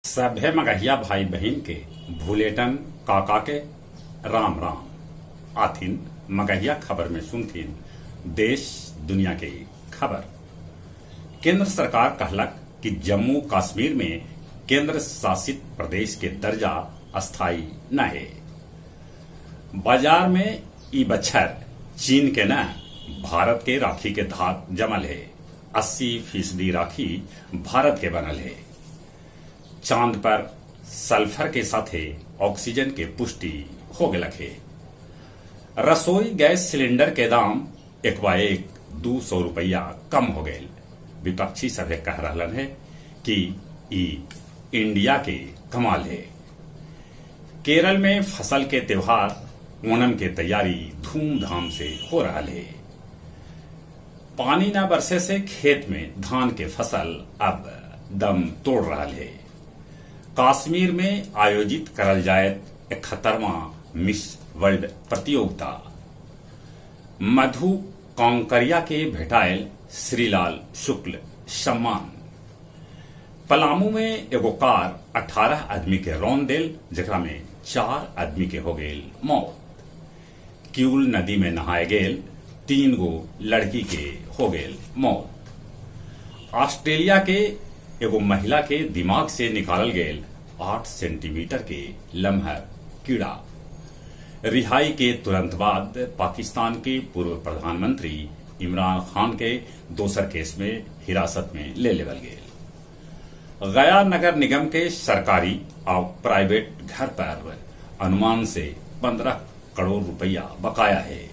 सभे मगहिया भाई बहिन के भुलेटन काका के राम राम। आथिन मगहिया खबर में सुनथिन देश दुनिया के खबर। केंद्र सरकार कहलक कि जम्मू कश्मीर में केंद्र शासित प्रदेश के दर्जा अस्थायी न हे। बाजार में ई बच्छर चीन के न भारत के राखी के धाक जमल हे। 80% राखी भारत के बनल हे। चाँद पर सल्फर के साथे ऑक्सीजन के पुष्टि हो गेलक हे। रसोई गैस सिलेंडर के दाम एकबाएक 200 रुपया कम हो गेल। विपक्षी सभे कह रहलन हे कि ई इंडिया के कमाल हे। केरल में फसल के त्योहार ओणम के तैयारी धूमधाम से हो रहल हे। पानी न बरसे से खेत में धान के फसल अब दम तोड़ रहल हे। कश्मीर में आयोजित करल जायत 71वां मिस वर्ल्ड प्रतियोगिता। मधु कांकरिया के भेटायल श्रीलाल शुक्ल सम्मान। पलामू में एगो कार 18 आदमी के रौंद देल, जेकरा में 4 आदमी के हो गेल मौत। किऊल नदी में नहाय गेल 3 गो लड़की के हो गेल मौत। ऑस्ट्रेलिया के एगो महिला के दिमाग से निकालल गेल 8 सेंटीमीटर के लमहर कीड़ा। रिहाई के तुरंत बाद पाकिस्तान के पूर्व प्रधानमंत्री इमरान खान के दोसर केस में हिरासत में ले लेवल गेल। गया नगर निगम के सरकारी और प्राइवेट घर पर अनुमान से 15 करोड़ रुपया बकाया है।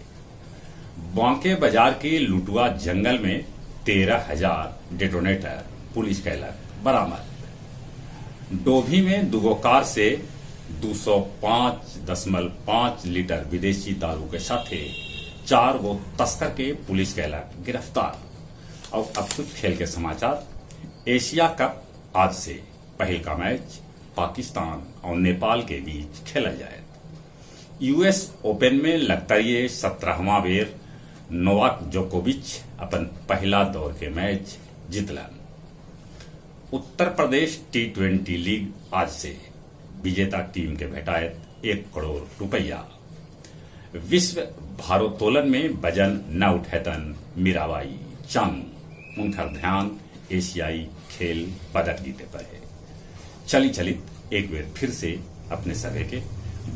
बांके बाजार के लुटुआ जंगल में 13,000 डेटोनेटर पुलिस कैलक बरामद। डोभी में दुगो कार से 205.5 लीटर विदेशी दारू के साथे 4 गो तस्कर के पुलिस कैलक गिरफ्तार। और अब कुछ खेल के समाचार। एशिया कप आज से पहल का मैच पाकिस्तान और नेपाल के बीच खेला जाए। यूएस ओपन में लगतार 17वां बेर नोवाक जोकोविच अपन पहला दौर के मैच जीतलन। उत्तर प्रदेश टी20 लीग आज से विजेता टीम के भेटायत 1 करोड़ रुपया। विश्व भारोत्तोलन में वजन न उठेतन मीराबाई चानू, उनकर ध्यान एशियाई खेल पदक जीते पर है। चली चलित एक बेर फिर से अपने सभे के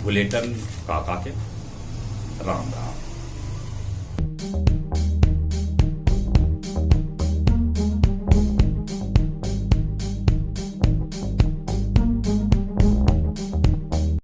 भुलेटन काका के राम राम।